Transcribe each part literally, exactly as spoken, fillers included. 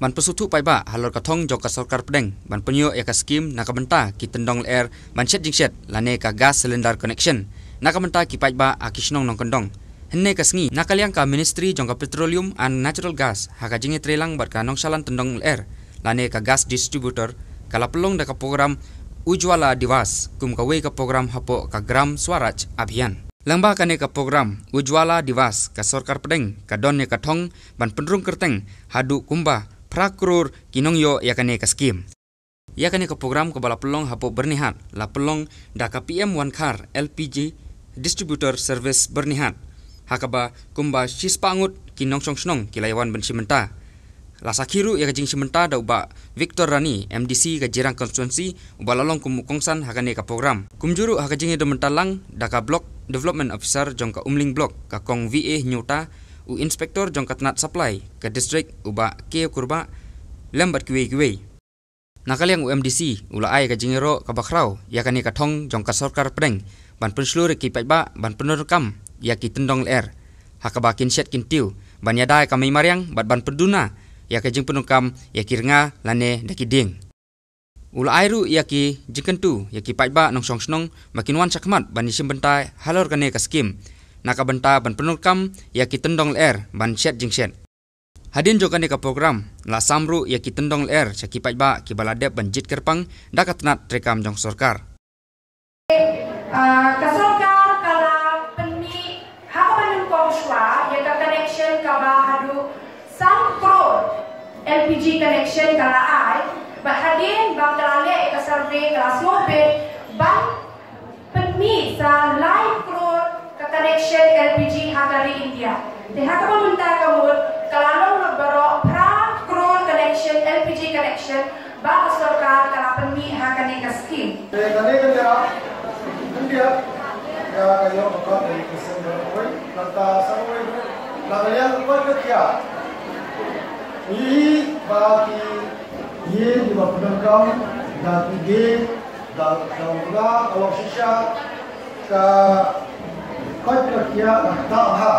Ban pynsngewthuh paidbah halor ka thong jong ka sorkar pdeng ban pynïoh ïa ka skim na ka bynta ki tyndong lyer ban shet jingshet lane ka gas cylinder connection na ka bynta ki paidbah ha ki shnong nongkyndong. Hynne ka sngi na ka liang ka Ministry jong ka Petroleum and Natural Gas ha ka jingïatreilang bad ka nongshalan tyndong lyer lane ka gas distributor ka la pynlong da ka program Ujjwala Diwas kum kawei ka program hapoh ka Gram Swaraj Abhiyan. Lyngba kane ka program Ujjwala Diwas ka sorkar pdeng ka don ïa ka thong ban pynrung kyrteng haduh kumba phra klur ki nongïoh ïa kane ka skim. Ïa kane ka program kaba la pynlong hapoh Byrnihat la pynlong da ka P M Wankhar L P G Distributor Service Byrnihat, ha kaba kumba shispah ngut ki nongshong shnong ki la ïawan ban shim bynta. La sakhi ruh ïa ka jingshim bynta da u Bah Victor Rani, M D C ka Jirang Constituency, uba la long kum u kongsan ha kane ka program. Kumjuh ruh ha ka jingïadon bynta lang da ka Block Development Officer jong ka Umling Block, ka Kong V A Hynñiewta, u Inspector jong ka tnat supply ka district, u Bah K Kurbah, lem bad kiwei kiwei. Na ka liang u M D C u la ai ka jingïaroh kaba khraw ïa kane ka thong jong ka sorkar pdeng ban pynshlur ïa ki paidbah ban pyndonkam ïa ki tyndong lyer ha kaba kin shet kin tiew ban ïada ïa ka mei mariang bad ban pynduna ïa ka jingpyndonkam ïa ki rnga lane da ki dieng. U la ai ruh ïa ki jingkyntu ïa ki paidbah nongshong shnong ba kin wan shakhmat ban ïashim bynta halor kane ka skim na ka bynta ban pyndonkam ïa ki tyndong lyer ban shet jingshet. Hadien jong kane ka program la sam ruh ïa ki tyndong lyer sha ki paidbah kiba la dep ban jied kyrpang da ka tnat treikam jong sorkar. Ah, ka sorkar ka la pynmih ha kaba nyngkong shuwa ïa ka connection kaba haduh san klur L P G connection ka la ai, bad hadien ba ka la leh ïa ka survey ka la sngewbit ban pynmih sa lai klur ka connection L P G ha ka ri India. Te ha kaba mynta ka mut ka la long lut baroh phra klur connection, L P G connection, ba ka sorkar ka la pynmih ha kane ka skim. Te kane ka jaka India ka ka ïoh ka ka ka sen ba poi kata sa wei na ka liang ka ka kia. Ïa ba ki ïa ki ba pyndonkam da ki dieng, da da u rnga, ka long shisha, ka koit ka khiah, ka ktah bha.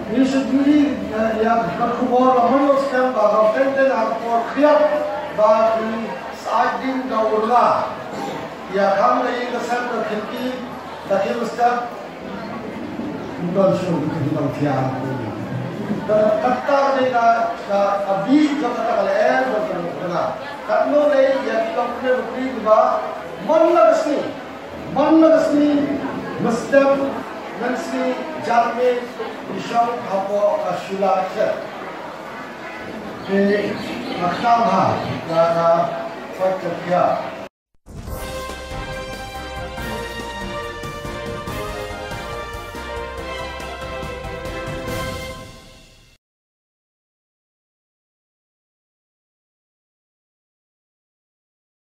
Ngi shu ïohi, eh, ïa ka khubor la mano skhem ba ka teng teng ha ka por khiah ba ki sait ding da u rnga. Ïa kham ka ïing ka sem ka khirki da ki step. Don shu ki nongthiah. Kata ka dei ka, ka, ka bih jong kata ka lyer jong ka nongthiah. Katno lei ïa ki nongthiah bapli kiba man la ka sngi. Man la ka sngi, mynstep, mynsngi, janmiet, ki shong hapoh ka shula khet. Te, ka kata bha, ka, ka, ka, ka,